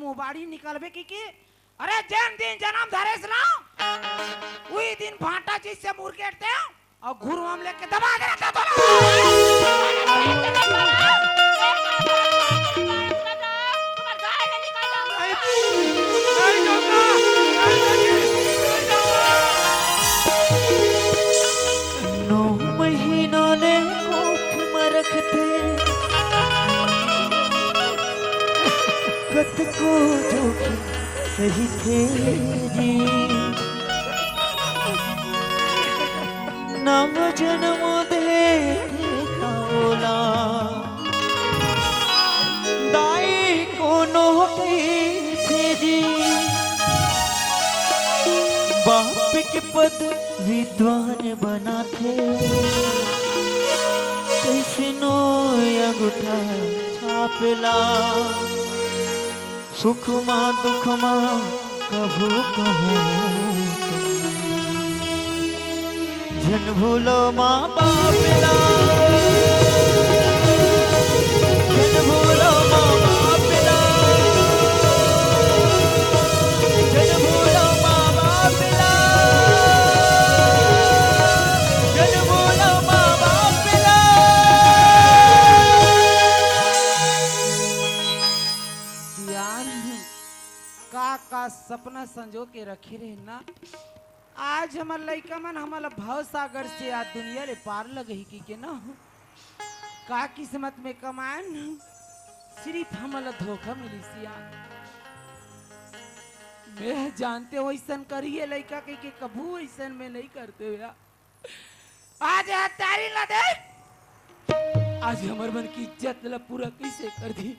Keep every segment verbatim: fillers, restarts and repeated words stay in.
मुबाड़ी निकलबे की, की? अरे जेन दिन जनम धरेस ना, उही दिन भांटा जइसे मुरकेट दे अउ घुरुवा म लेके दबा दे रहता तोला। नौ महीना ले कोख म रखथे, कतको जोखिम सहिथे जी। नव जन्म देथे ओला दाई कोनो कहिथे जी। बाप के पद विद्वान बनाथे, कइसनो अंगूठा छापला। सुख मा दुख मा कभू कहूँ झन भूलो माँ बाप ला। झन भूलो माँ बाप ला। झन भूलो माँ बाप ला। झन भूलो माँ बाप ला। सियान, का का सपना संजो के रखे रहे ना। आज हमर लइका मन हमन ल भव सागर से आज दुनिया ले पार लगही कहिके ना। का किस्मत में कमायन, सिरिफ हमन ल धोखा मिलिस सियान। मैं जानतेंव अइसन करही ये लइका कहिके, कभू अइसन मैं नइ करतेंव या। आज ये हत्यारी ला देख, आज हमर मन के इज्जत ला पूरा कइसे कर दिस।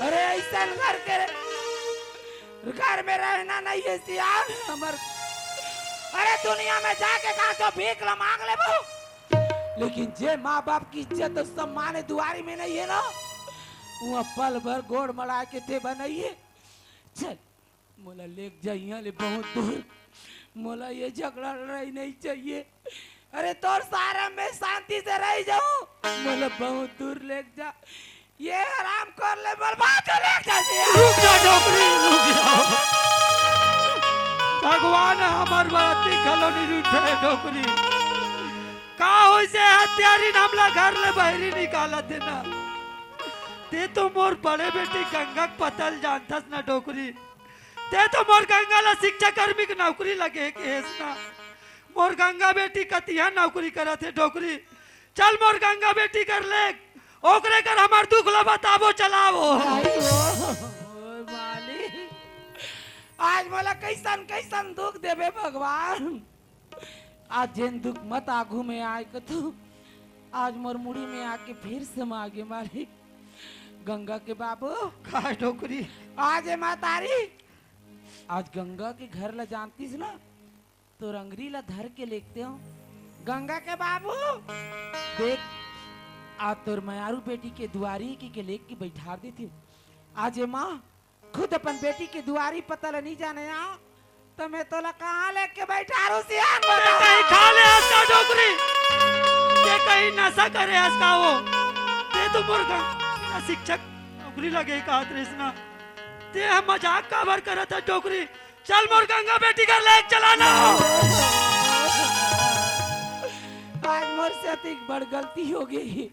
अरे अइसन घर के, घर में रहना नइ हे सियान हमर। अरे दुनिया में जाके कहाँ तो भीख ला मांग लेबो, लेकिन जे माँ बाप के इज्जत अउ सम्मान दुआरी में नइ हे ना, उहाँ पल भर गोड़ मड़ा के देबा नइ हे। चल, मोला लेग जा इहाँ ले बहुत दूर, मोला ये झगड़ा लड़ाई नइ चाहिए। अरे तोर सारा में शांति से रह जाऊं, मोला बहुत दूर लेग जा। ये हरामखोर ले मोला बहुत दूर लेग जा सियान। रुक जा डोकरी, रुक जा। भगवान हमर बाती घलो नइ रुठे डोकरी। का होइसे हत्यारी, हमला घर ले बहरी निकालत हे ना। तें तो मोर बड़े बेटी गंगा के पता ल जानथस ना डोकरी। तें तो मोर गंगा ला शिक्षा कर्मी के नौकरी लगे के हेस ना। मोर गंगा बेटी कतिहा नौकरी करत हे डोकरी। चल मोर गंगा बेटी कर ले, ओकरे कर हमर दुख ला बताबो चलाबो। आई हो, ओ मालिक, आज मोला कइसन कइसन दुख देबे भगवान। आज जेन दुख मत आगू में आय कथू, आज मोर मुड़ी में आके फिर समा गे मालिक। गंगा के बाबू। का डोकरी? आज ए महतारी, आज गंगा के घर ला जानतिस ना, तोर अंगरी ला धर के लेगतेंव। गंगा के बाबू, देख, आज तोर मयारू बेटी के दुआरी के, के लेग के बइठार देतेंव। आज ए माँ, खुद अपन बेटी के दुआरी पता ल नइ जाने आ, त मैं तोला कहाँ लेके बइठारहूँ सियान अरे बता। कहीं खा ले हस का डोकरी? तें कहीं नशा करे हस का वो? तें तो मोर गंगा शिक्षक नौकरी लगे कहत रहिस ना। तें ह मजाक काबर करत हस डोकरी? चल मोर गंगा बेटी घर लेग चला ना। आज मोर से अतिक बड़ गलती होगे।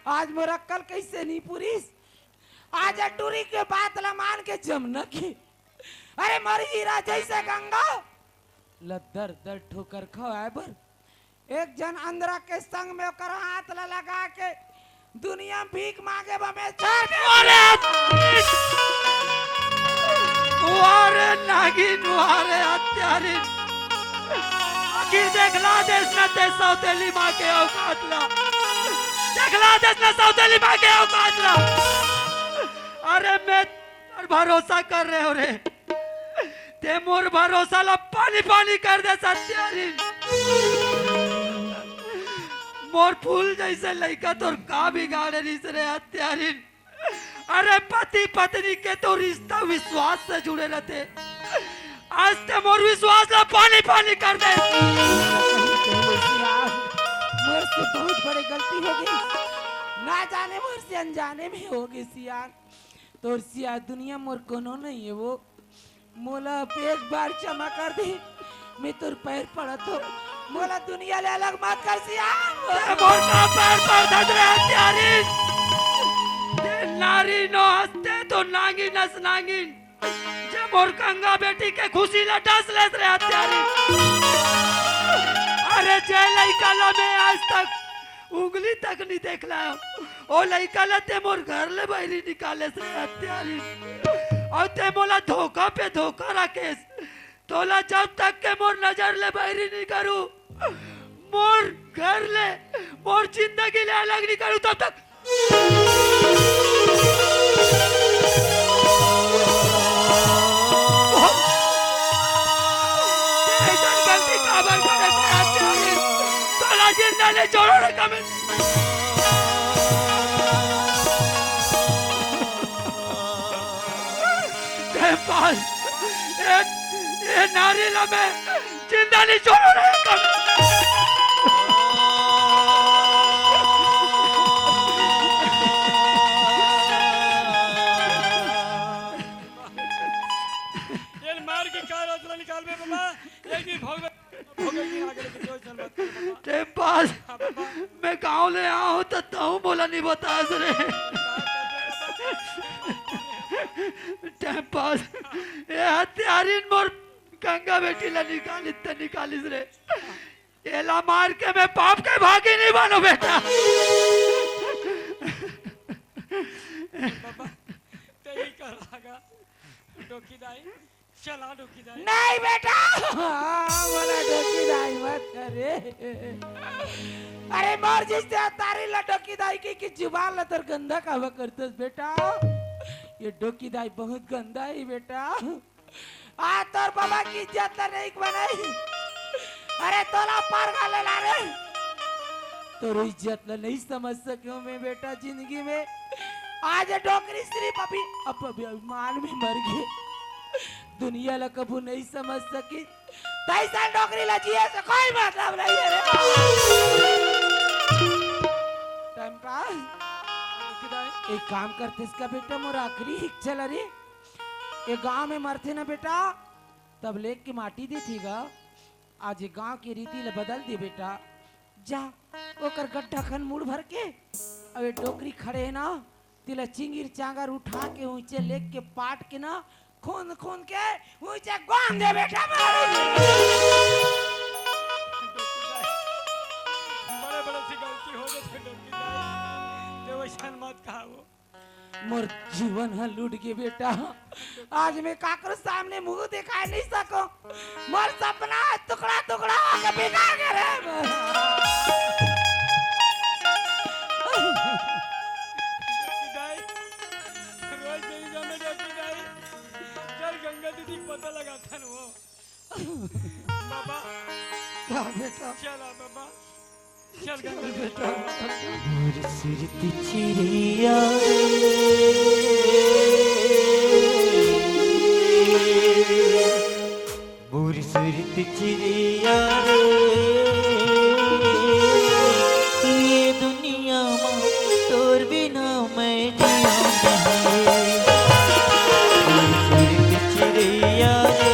आज मोर अक्कल कइसे नइ पुरिस? आज ए टूरी के बात ला मान के जमना के, अरे मोर हीरा जइसे गंगा ला दर दर ठोकर खवाय बर एक झन अंधरा के संग में ओकर हाथ ला लगा के दुनिया में भीख मांगे बर मैं छोड़ दे। अरे वाह रे नागिन, वाह रे हत्यारिन। आखिर देखला देस ना तें सौतेली माँ के औकात ला। देखला देस ना सौतेली माँ के औकात ला। अरे मैं तोर भरोसा करे रहेंव रे, तें मोर भरोसा ला पानी पानी कर देस हत्यारिन। मोर फूल जइसे लइका तोर का बिगाड़े रहिस रे हत्यारिन। अरे पति पत्नी के तो रिश्ता विश्वास से जुड़े रहिथे। आज तें मोर विश्वास ला पानी पानी कर देस। मोर से बहुत बड़े गलती होगे, ना जाने मोर से अनजाने में होगे सियान। तोर सिया दुनिया मोर कोनो नहीं है वो। मोला अब एक बार क्षमा कर दे, मैं तोर पैर पड़त हो। मोला दुनिया ले अलग मत कर सिया। ए मोर का पैर पड़त रे हत्यारिन। ते नारी नो हस्ते तो नांगिन अस नांगिन। जे मोर गंगा बेटी के खुशी ला डस लेस रे हत्यारिन। अरे जे लइका ला मैं आज तक उंगली तक नहीं देख लाया। ओ लइका ला ते मोर घर ले बहरी निकालेस रे हत्यारिन। अउ ते मोला धोखा पे धोखा राखेस। तोला जब तक के मोर नजर ले बहरी नहीं करूं, मोर घर ले, मोर जिंदगी ले अलग नहीं करूं, तब तक ऐसन गलती काबर करे रे हत्यारिन? तोला जिंदा ले छोड़ो रे कमीन। ते पास ए, ए नारी ला मैं जिंदा नहीं छोड़ो रे कमीन। ये मार के का रसला निकाल बे बाबा, ये की भोग, भोग की आगे लेके जो चल बात कर बाबा। Time pass. हाँ बाबा। मैं गांव ले आया हूं तो तहूं मोला नहीं बतास रे। Time pass. ए हत्यारिन मोर गंगा बेटी ला निकालिस त निकालिस रे। एला मार के मैं पाप के भागी नहीं बनो बेटा। बाबा, ते ही कर लागा। डोकी दाई, चला डोकी दाई। नहीं बेटा, मोला डोकी दाई मत करे। अरे मोर जिस हत्यारिन ला डोकी दाई की, की जुबान ला तोर गंदा काबर करतस बेटा। ये डोकी दाई बहुत गंदा है बेटा। आज तोर बाबा की इज्जत ला नहीं बनाई। अरे तोला पार कर ले ला रे। तोर इज्जत ला नहीं समझ सके हूं मैं बेटा जिंदगी में। आज ये डोकरी सिर्फ अभी, अब अभी अभिमान में मर गए। दुनिया ला कभू नहीं समझ सकी। तैसा डोकरी ला जिए से कोई मतलब नहीं है रे। Time pass. एक काम करते इसका बेटा मोर आखिरी इच्छा ला रे। ए गांव में मरथे ना बेटा, तब लेग के माटी देथे गा। आज ए गांव के रीति ल बदल दे बेटा। जा, ओकर गड्ढा खन मुड़ भर के, अब ए डोकरी खड़े हे ना, तेला चिंगिर चांगर उठा के उइचे लेग के पाट के ना, खूंद खूंद के उइचे गोंद दे बेटा मार। बड़े बड़े से गलती हो गए थे डोकरी दाई, ते वैसन मत कहा वो। मोर जीवन ह लूट गे बेटा, आज मैं काकरो सामने मुंह दिखाई नहीं सको। मोर सपना टुकड़ा टुकड़ा होके बिखर गे रे। दाई, रोज देवी जामे जाती दाई, चल गंगा दीदी पता लगाता न वो। बाबा। का बेटा? चला बाबा। चल चल गंगा बेटा। मोर सुरती चिड़ैया रे, मोर सुरती चिड़ैया रे, ये दुनिया में तोर बिना मैं जिया नहीं। मोर सुरती चिड़ैया रे,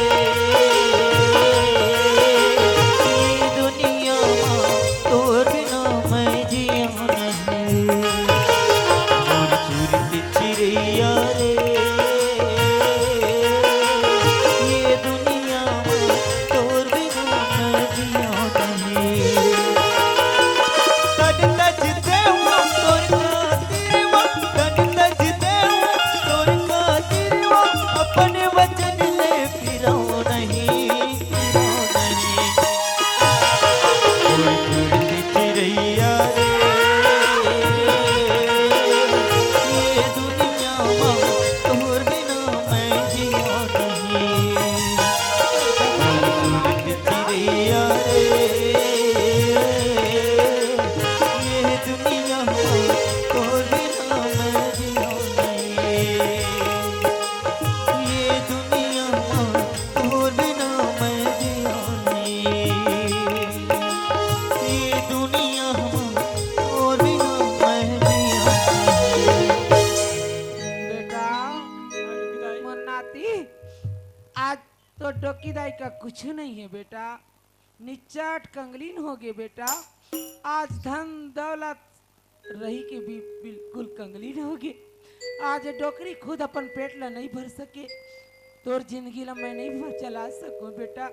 ये दुनिया में तोर बिना मैं जिया नहीं। मोर सुरती चिड़ैया रे, ये दुनिया में तोर बिना ती, आज तो डोकी दाई का कुछु नहीं है बेटा, निचट कंगलीन हो गे बेटा। आज धन दौलत रही के भी बिल्कुल कंगलीन हो गे। आज डोकरी खुद अपन पेट ला नहीं भर सके, तोर जिंदगी ला मैं नहीं भर चला सकूं बेटा।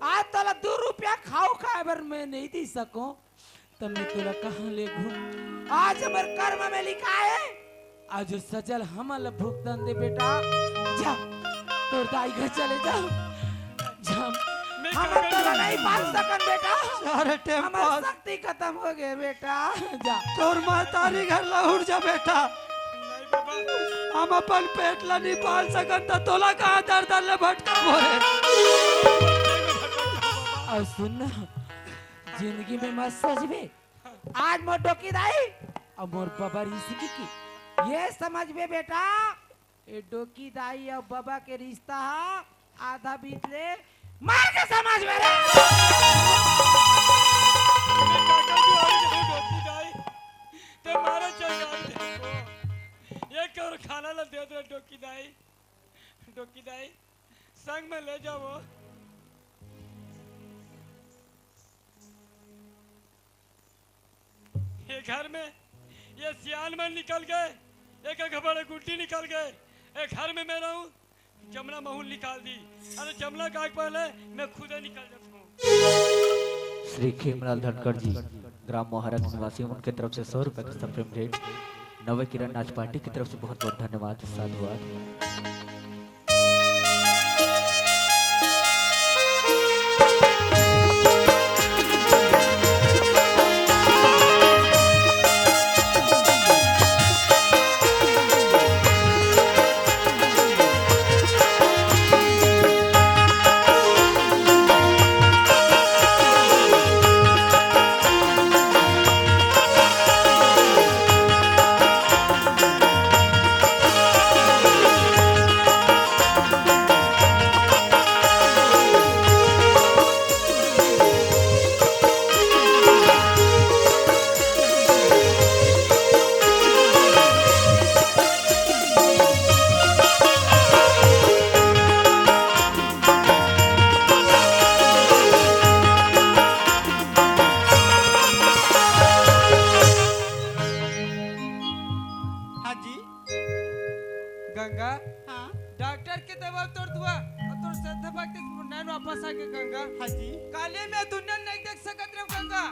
आज तोला दू रुपया खाऊ खाए बर मैं नहीं दे सकूं, त मैं तोला कहाँ ले घूम? आज हमर कर्म में लिखा है, आज सजा ल हमन ल भुगतन दे बेटा। जा, तोर दाई घर चले जा। जा, मैं हमन तोला नहीं पाल सकन बेटा। चार टेम हमर पास शक्ति खत्म हो गए बेटा। जा। तोर महतारी घर ला उठ जा बेटा। नहीं बाबा। हम अपन पेट ला नहीं पाल सकन त तोला कहाँ दर दर ले भटकाबो रे। नहीं बाबा। और सुन ना, जिंदगी में मत सोचबे। आज मोर डोकी दाई अउ मोर बबा रिहिस कहिके ये समझबे बेटा, ये डोकी दाई अउ बबा के रिश्ता ह आधा बीच ले मार के समझबे रे। मैं काका जी आई जाऊं डोकी दाई, ते मारे चल जाई देखो। ये कौर खाना ला दे दे डोकी दाई, डोकी दाई संग में ले जाओ। ये घर में ये सियान मन निकल गए, एक एक बड़े गुड्डी निकल गए। ये घर में मैं रहूं, जमना महूल निकाल दी। अरे जमना का पहले मैं खुदे निकल जाता हूँ। श्री खेमलाल धनखड़ जी, ग्राम मोहारा के निवासी, उनके तरफ से सौ रुपए का सप्रेम भेंट। नवे किरण नाच पार्टी की तरफ से बहुत बहुत धन्यवाद, साधुवाद। हाँ जी। गंगा, हाँ। डॉक्टर के दवा तोर दुआ अउ तोर श्रद्धा भक्ति से नैन वापस आ गए गंगा। हाँ जी। काले मैं दुनिया नहीं देख सकत रहे गंगा,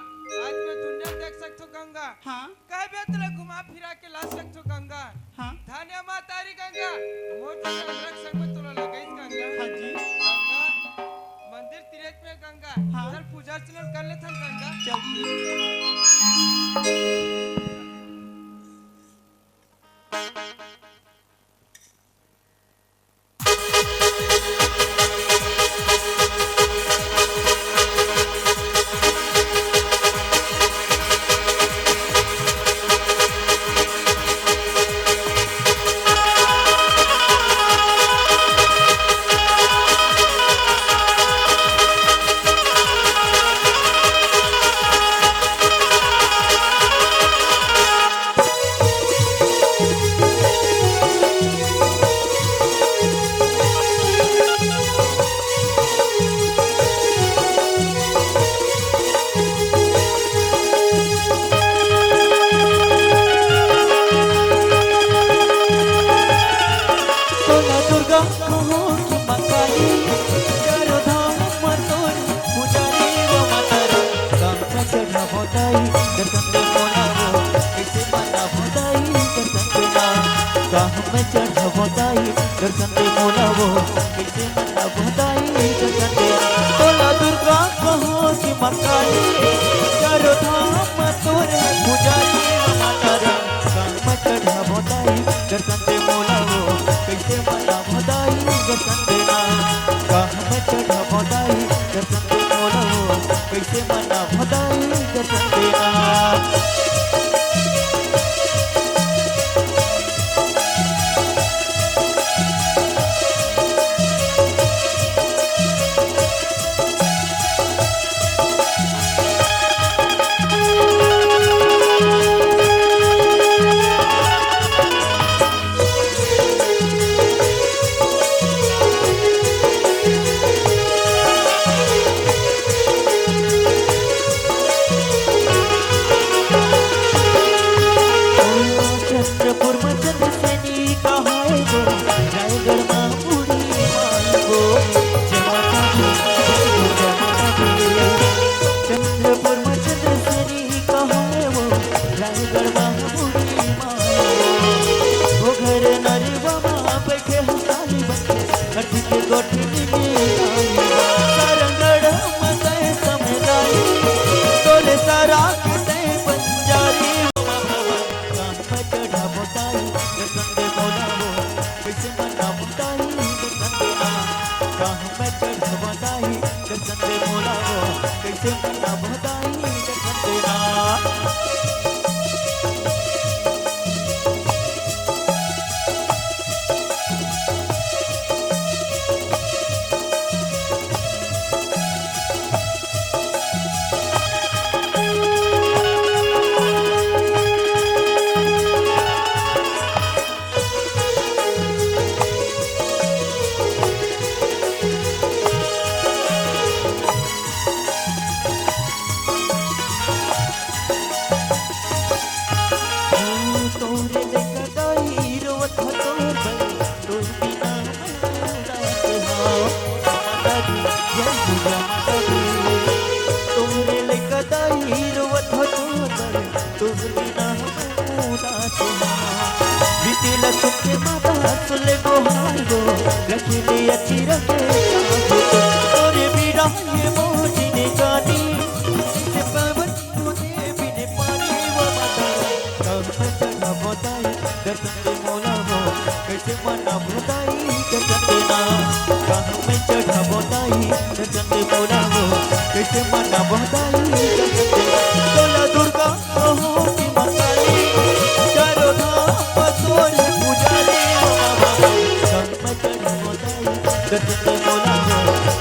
आज मैं दुनिया देख सकथो गंगा। हाँ। कहे बे तोला घुमा फिरा के ला सकथो गंगा। हाँ। धन्य माता री गंगा, मोर तो रख संग में तोला लगाइस गंगा। हाँ जी। गंगा, मंदिर तीरथ में गंगा। हाँ। चल पूजा अर्चना कर लेथन गंगा। चल। तोला दुर्गा कहो कि माँ काली, चारों धाम म तोर पुजारी वो माता रे। गाँव में चढ़ाबो दाई, दर्शन दे मोला वो, कैसे मनाबो दाई, दर्शन देना। गाँव में चढ़ाबो दाई, दर्शन दे मोला वो, कैसे मनाबो दाई, दर्शन देना। तोला दुर्गा कहो कि माँ काली, चारों धाम म तोर पुजारी वो माता रे। गाँव में चढ़ाबो दाई, दर्शन दे मोला वो, कैसे मनाबो दाई, दर्शन देना। गाँव में चढ़ाबो दाई, दर्शन दे मोला वो, कैसे मनाबो दाई, दर्शन देना। के गोठनी में आई, सरंगड़ मदय समझाई, तोले सरा के तय बंजारी। कहाँ मैं चढ़ा बताई, दर्शन दे मोला वो, कैसे मना बताई, दर्शन देना। कहाँ मैं चढ़ा बताई, दर्शन दे मोला वो, कैसे मना बताई, दर्शन देना। तोरे लेकर दाई रोवत हो तोर बल, तोर बिना मैं उदास हो। माता दी, जय दुर्गा माता दी। तोरे लेकर दाई रोवत हो तोर बल, तोर बिना मैं उदास हो। बीतेला सुख के माता सुले गोहार गो, रखे ले अच्छी रखे। तोरे बिना ये मोर जिंदगानी, से पावन तूने बिने पानी वो माता। कहाँ मैं चढ़ा बताई, दर्शन दे मोला वो, कैसे मना बताई, दर्शन देना। कहाँ मैं चढ़ा बताई, दर्शन दे मोला वो, कैसे मना बताई, दर्शन देना। तोला दुर्गा कहो कि माँ काली, चारों धाम तोरे पुजारी। कहाँ मैं चढ़ा बताई, दर्शन दे मोला वो,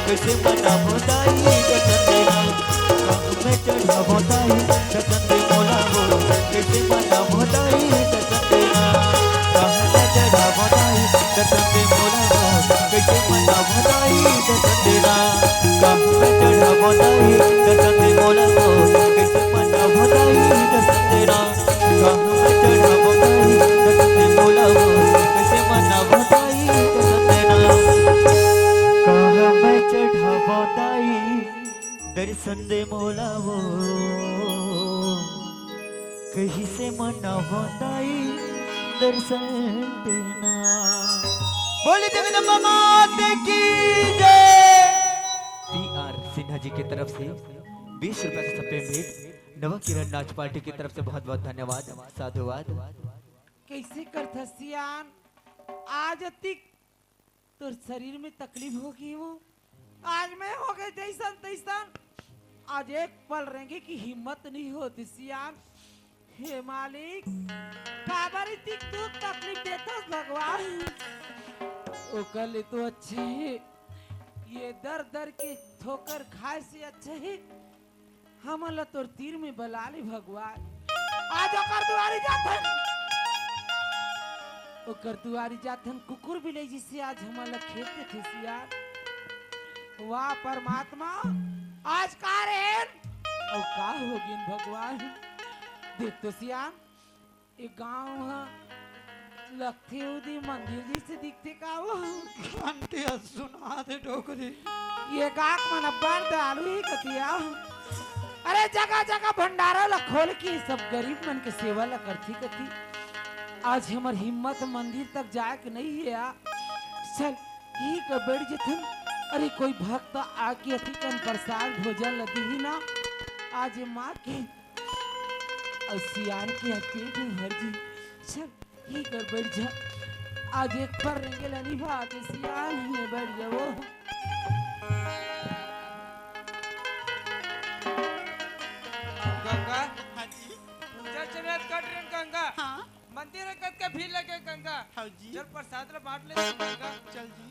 कैसे मना बताई, दर्शन देना। कहाँ मैं चढ़ा बताई, दर्शन दे मोला वो, कैसे मना बताई, दर्शन देना। कहाँ मैं चढ़ा बताई, दर्शन दे मोला वो, कैसे मना बताई, दर्शन देना। कहाँ मैं चढ़ा बताई, दर्शन दे मोला वो, कैसे मना बताई, दर्शन देना। कहाँ मैं चढ़ा बताई, दर्शन दे मोला वो, कैसे मना बताई, दर्शन देना। कहाँ मैं चढ़ा बताई, दर्शन दे मोला वो, कहीं से मना बताई, दर्शन देना। बोले जगदम्बा माता की जय। पी आर सिन्हा जी की तरफ से बीस रुपए का सप्पे भेंट, नवा किरण नाच पार्टी की तरफ से बहुत बहुत धन्यवाद, साधुवाद। कैसे करथस सियान, आज अतिक तोर शरीर में तकलीफ हो गई वो, आज मैं हो गए जैसन तैसन। आज एक पल रेंगे की हिम्मत नहीं होती सियान। हे मालिक, काबर इतिक दुख तकलीफ देथस भगवान? ओकर ले तो अच्छा है ये दर दर के ठोकर खाए से अच्छा है हमन ला तोर तीर में बला ले भगवान। आज ओकर दुआरी जाथन, ओकर दुआरी जाथन, कुकुर बिलई जिसे आज हमन ला खेद देथे सियान। वाह परमात्मा, आज का रे? अउ का हो गिन भगवान? देख तो सियान, ए गांव ह लगथे उदी मंदिर जैसे दिखथे का वो? कान के सुना दे डोकरी। ये गाक मन अब्बड़ दयालु ही कतिया। अरे जगह जगह भंडारा ला खोल के सब गरीब मन के सेवा ला करथे कति। आज हमर हिम्मत मंदिर तक जाए के नहीं है आ। चल, ठीक है, बैठ जथन। अरे कोई भक्त आके अतिकन प्रसाद भोजन ला दिही ना, आज ये माँ के अउ सियान के पेट में भर जी। चल, ठीक है, बैठ जा। आज एक पर रेंगे ला नहीं भाते, सियान में बैठ जाओ। गंगा, हाँ जी। पूजा चलत कट रहे गंगा। हाँ। मंदिर में कतका भीड़ लगे गंगा। हाँ जी। चल प्रसाद ला बांट ले गंगा। चल जी।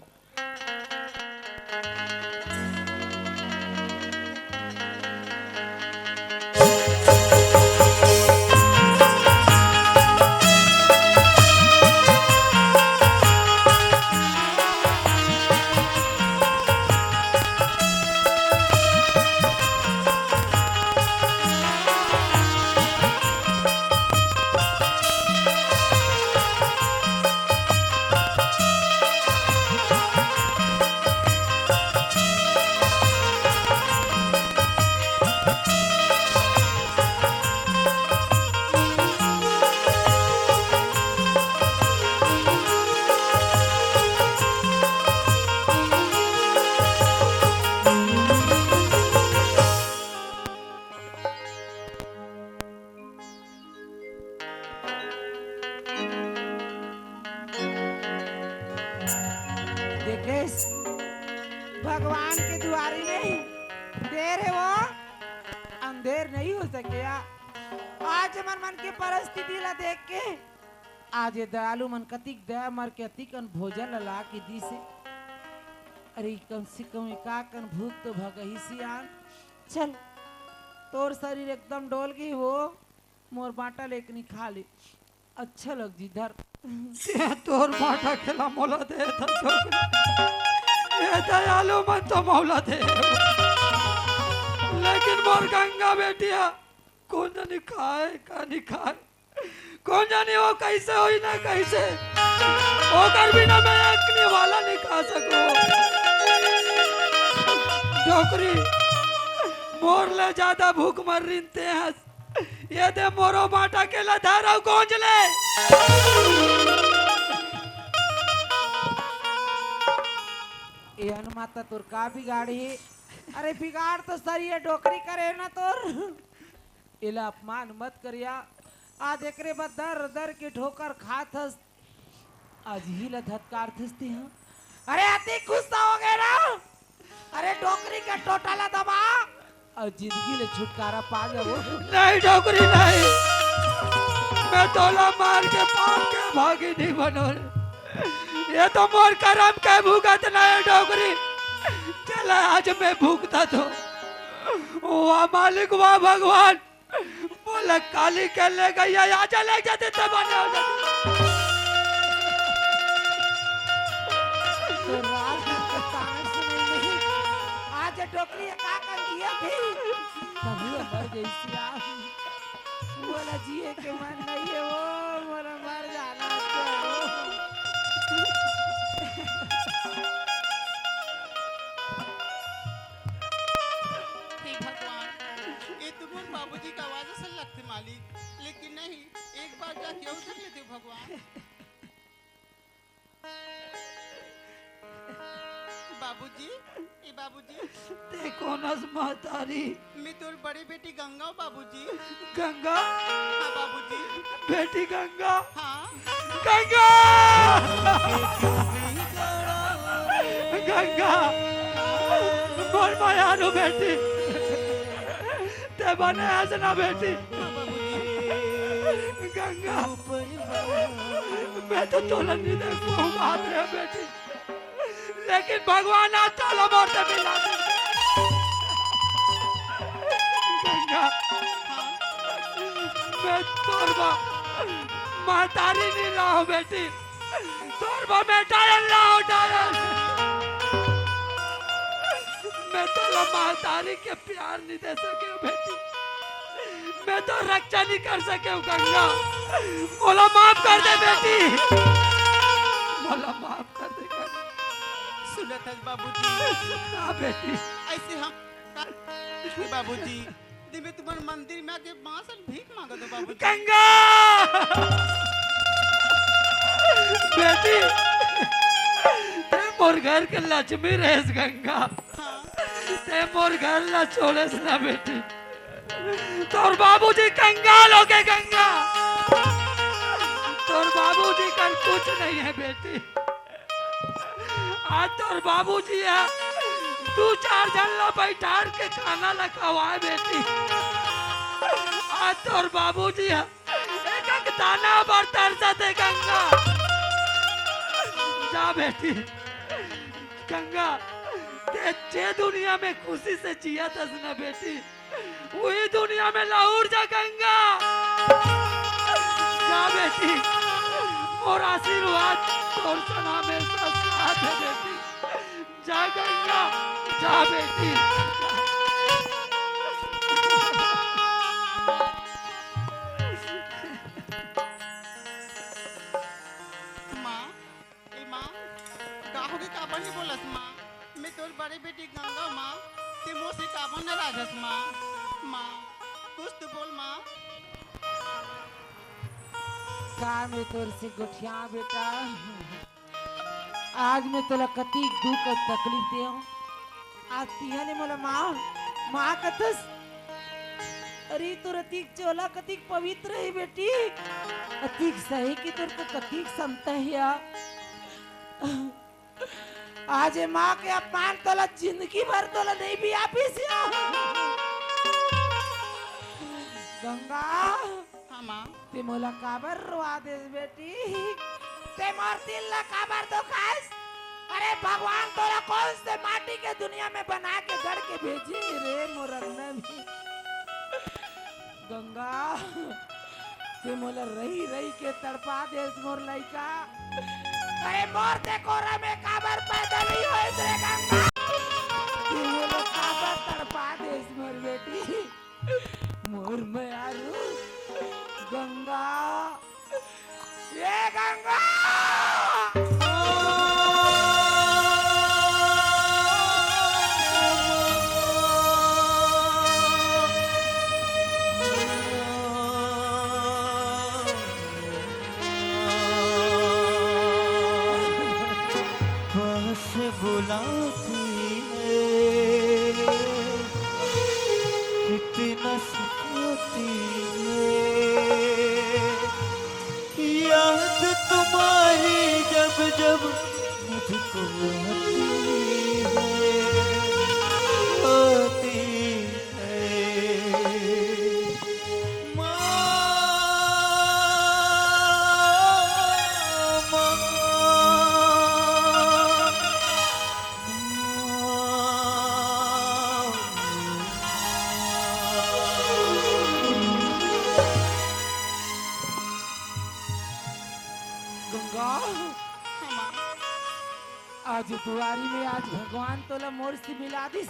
देश भगवान के दुआरी में देर हे वो अंधेर नहीं हो सके। आज मन मन के परिस्थिति ला देख के आज ये दयालु मन कतिक दया मर के अतिकन भोजन ला ला के दिस हे। अरे कम से कम एकाकन भूख तो भगही सियान। चल, तोर शरीर एकदम डोल गई वो, मोर बांटा लेकनी खा ले, अच्छा लग जी धर। ते तोर बांटा केला मोला दे धर डोकरी। ये दयालु मन तो मोला दे, लेकिन मोर गंगा बेटिया कोन नहीं खाए का नहीं खाए, कोन जाने वो कैसे होई ना कैसे, ओकर बिना मैं एक निवाला नहीं खा सकूं। डोकरी, मोर ले ज्यादा भूख मर रिन ते हस। ये दे मोरो बांटा केला धर अउ गोंज ले। ए अन माता तोर का बिगाड़ी? अरे बिगाड़ तो सर ये डोकरी करे ना तोर। एला अपमान मत करिया। आज एकरे बर दर दर के ठोकर खात हस, आज ही ला धतकारथस ते हा। अरे अति गुस्सा हो गए ना। अरे डोकरी के टोटा ला दबा अउ जिंदगी ले छुटकारा पा जाबो। नहीं डोकरी नहीं, मैं तोला मार के पाप के भागी नहीं बनो। ये तो मोर करम के भुगतना हे डोकरी। चला आज मैं भुगता तो। वाह मालिक, वाह भगवान, मोला काली के ले गई हे, आजा ले जाते तो बने हो जाते। तो रात भर के ताना सुनई नहीं। आज डोकरी का कर दिया थी। तभी मर गई सिया। मोला जिए के मन नहीं हे वो, मोला मर जाना हे। हे भगवान, ये तो मोर बाबूजी का आवाज असन लगथे मालिक, लेकिन नहीं, एक बार जाके अउ देख लेते हो भगवान। बाबूजी, ए बाबूजी। ते कोन अस महतारी? मैं तोर बड़े बेटी गंगा हूँ बाबूजी। गंगा? हाँ बाबूजी। बेटी गंगा? हाँ। गंगा! गंगा! मोर मयारू बेटी, ते बने हस ना बेटी। हाँ बाबूजी। गंगा, मैं तो तोला नहीं देखूं बात रे बेटी, लेकिन भगवान आज तोला मोर से मिला दे। गंगा, मैं तोर बा महतारी नहीं लाओ बेटी, तोर बा मैं डायन लाओ, डायन। मैं तोला महतारी के प्यार नहीं दे सके बेटी, मैं तो रक्षा नहीं कर सके गंगा, मोला माफ कर दे बेटी, मोला माफ कर दे गंगा। सुनत हस बाबूजी? हाँ बेटी। ऐसे हम बाबूजी, दिमे तुम्हारे मंदिर में आके माँ से भीख मांगा दो बाबूजी। गंगा! बेटी, ते मोर घर के लक्ष्मी रहेस गंगा। हाँ। ते मोर घर ला छोड़ेस ना बेटी। तोर बाबूजी कंगाल हो गए गंगा। तोर बाबूजी कर कुछ नहीं है बेटी। आज तोर बाबूजी ह दू चार झन ला बैठार के खाना ला खवाए बेटी। आज तोर बाबूजी ह एक एक दाना बर तरसत हे गंगा। जा बेटी, गंगा, ते जे दुनिया में खुशी से जियत हस ना बेटी, उही दुनिया में लहुर जा गंगा। जा बेटी, मोर आशीर्वाद तोर संग हमेशा साथ हे बेटी। जा गंगा, जा बेटी। माँ, ए माँ, का होगे, काबर नहीं बोलस माँ? मैं तोर बड़े बेटी गंगा माँ, ते मोर से काबर नाराज हस माँ? माँ, कुछ तो बोल माँ। का मैं तोर से गोठिया बेटा? आज मैं तोला कतिक दुख अउ तकलीफ दे हूँ। आज तिहा ने मोला माँ, माँ कथस। अरे तोर अतिक चोला कतिक पवित्र हे बेटी। अतिक सही कि तोर तो कतिक समता हे या। आज ए माँ के अपमान तोला जिंदगी भर तोला नहीं भी आपिस। गंगा, हाँ माँ। ते मोला काबर रोवा देस बेटी? ते मोर दिल ला काबर दुखास? अरे भगवान तोला कौन से माटी के दुनिया में बना के गढ़ के भेजे रे मोर अंगना में? गंगा, ते मोला रही रही के तड़पा देस मोर लइका। अरे मोर ते कोरा में काबर पैदा नहीं होइस रे गंगा? ते मोला काबर तड़पा देस मोर बेटी? मोर मयारू गंगा, ये गंगा। पास बुलाती है, कितना सताती है। याद तुम्हारी जब जब मुझको आती है, आती है। माँ, माँ, माँ। गंगा, आज दुआरी में आज भगवान तोला मोर से मिला दिस।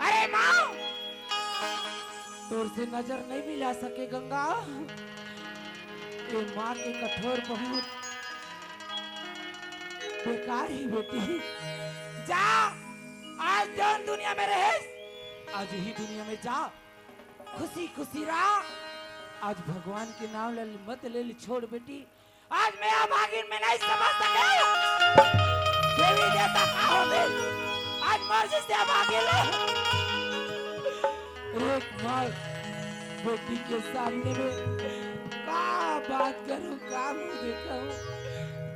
अरे माँ, तोर से नजर नहीं मिला सके गंगा। ये माँ के कठोर बहुत बेकार ही बेटी। जा, आज जौन दुनिया में रहेस, आज ही दुनिया में जा, खुशी खुशी रह। आज भगवान के नाम ले मत ले छोड़ बेटी। आज मैं अभागिन में नहीं समझ सके। देवी देवता का होते आज मर्जी से अभागिन। एक माँ बेटी के सामने में का बात करूं, का मुंह दिखाऊं?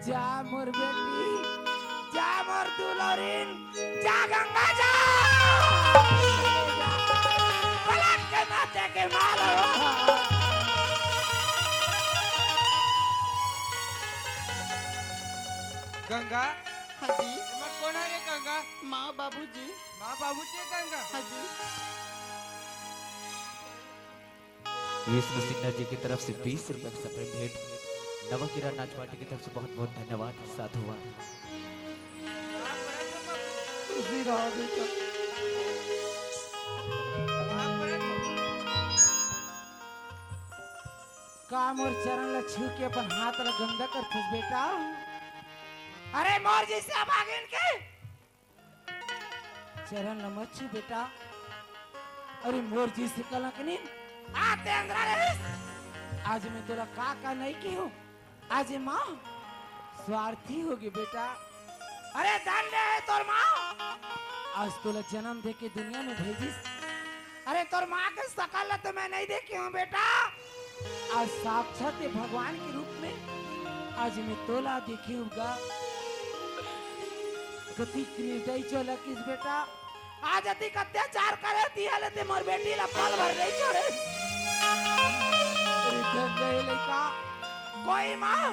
जा मोर बेटी, जा मोर दुलरिन, जा गंगा जा। पलट के नाचे के मारो। गंगा। हाँ जी। एमा कोन हरे गंगा? माँ बाबूजी। माँ बाबूजी गंगा। हाँ जी। विष्णु सिन्हा जी की तरफ से बीस रुपए का सप्रेम भेंट। नवा किरण नाच पार्टी की तरफ से बहुत बहुत धन्यवाद, साधुवाद। खुशी रहो बेटा। का मोर चरण ला छू के अपन हाथ ला गंदा करथस बेटा? अरे मोर जैसे अभागिन के चरण ल मत छू बेटा। अरे मोर जैसे कलंकनी आते अंदरा रहिस। आज मैं तोला का का नहीं की हूँ। आज ये माँ स्वार्थी होगे बेटा। अरे धन्य है तोर माँ, आज तोला जन्म दे के दुनिया में भेजिस। अरे तोर माँ के शकल ल तो मैं नहीं देखे हूँ बेटा। आज साक्षात ये भगवान के रूप में आज मैं तोला देखे हूँ गा। कतिक निर्दयी चलकिस बेटा, आज अतिक अत्याचार करे तिहा ले ते मोर बेटी ला पल भर नहीं छोड़े। अरे धन गए लइका, कोई माँ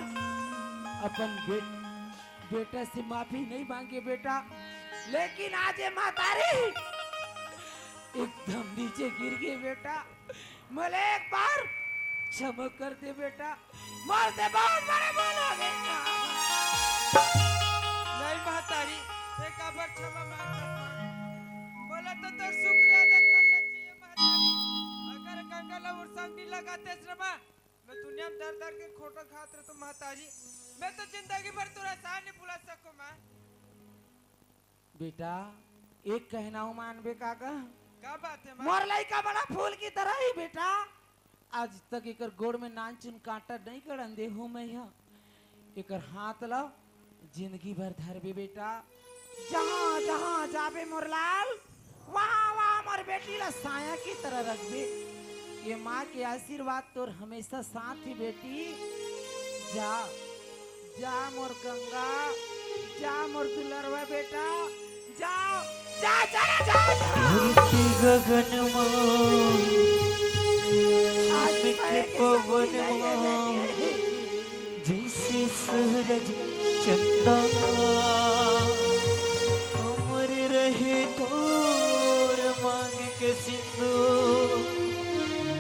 अपन बे-, बेटा से माफी नहीं मांगे बेटा, लेकिन आज ये महतारी एकदम नीचे गिर गई बेटा। मोला एक बार क्षमा कर दे बेटा, मोर से बहुत बड़े भूल हो गई। नहीं महतारी, ते काबर क्षमा मांगत हस? मोला तो तोर शुक्रिया अदा करना चाहिए महतारी। अगर गंगा ला उरसंग नहीं लगातेस रे माँ, मैं दुनिया में दर दर के खोटा खात रहता महतारी। मैं तो जिंदगी भर तोर एहसान नहीं भुला सकूं माँ। बेटा, एक कहना हूँ मानबे का गा? का बात है माँ? मोर लइका बड़ा फूल की तरह ही बेटा। आज तक एकर गोड़ में नानचुन कांटा नहीं गड़न दे हूँ मैं यहाँ। एकर हाथ ला जिंदगी भर धरबे बेटा। जहाँ जहाँ जाबे मोर लाल, वहाँ वहाँ मोर बेटी ला साया की तरह रखबे। ये माँ के आशीर्वाद तोर हमेशा साथ ही बेटी। जा, जा मोर गंगा, जा मोर दुलरवा बेटा। धरती गगन मा, आसमान के पवन मा, जैसे सूरज चंदा, अमर रहे तोर मांग के सिंदूर।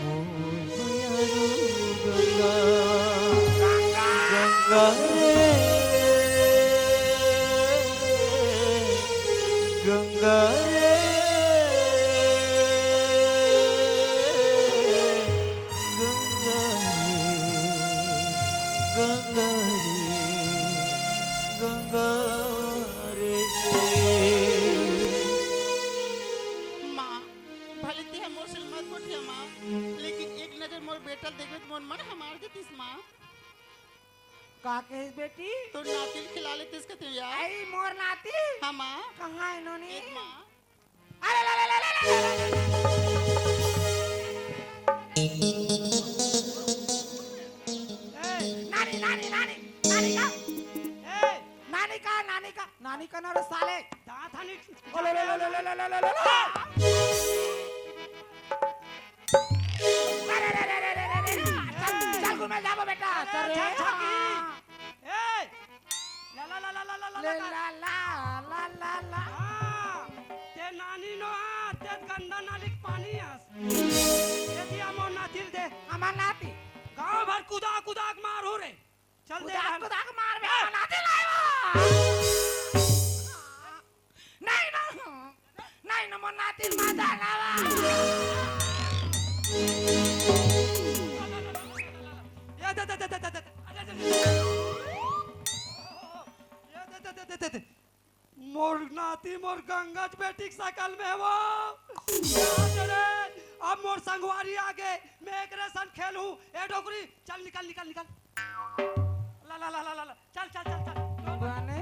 मोर मयारू गंगा, गंगा रे, गंगा रे, गंगा रे, गंगा रे, गंगा रे। माँ, भले तें मोर से मत गोठिया माँ, लेकिन एक नजर मोर बेटा ल देखबे त मोर मन हमार जतिस माँ। का कहिस बेटी? तोर नाती ल खिला लेतिस कथे यार। आई मोर नाती? हाँ माँ। कहाँ हे नोनी? एक माँ। अरे, ले, ले, ले, ले, ले, ले, ले। ए, नानी, नानी, नानी, नानी का? ए, नानी का, नानी का, नानी का ना रे साले। दांत हनी। ओ, ले, ले, ले। अरे, रे, रे, रे, रे, रे, रे। चल, चल, घूमे जाबो बेटा, चल रे। छक, छक, छक। ए, ला, ला, ला, ला, ला, ला, ला, ले, ला। ला, ला, ला, ला, ला। हाँ, तें नानी नो आ, तें गंदा नाली के पानी आस। ये दिया मोर नाती ल दे। हमार नाती। गांव भर कुदा, कुदा के मारहूं रे। चल दे कुदा, यार। कुदा के मारबे, ए! हमार नाती लायो। नहीं, नहीं, नहीं, नहीं, मोर नाती ल मार डाला। ये दे, दे, दे। ये दे, दे, दे, दे, दे। मोर नाती, मोर गंगच बेटी के शकल में हे वो। अरे, अब मोर संगवारी आगे, मैं एकरे संग खेलहूं। ए डोकरी, चल निकल, निकल, निकल। ला, ला, ला, ला, ला, ला। चल, चल, चल, चल। बने,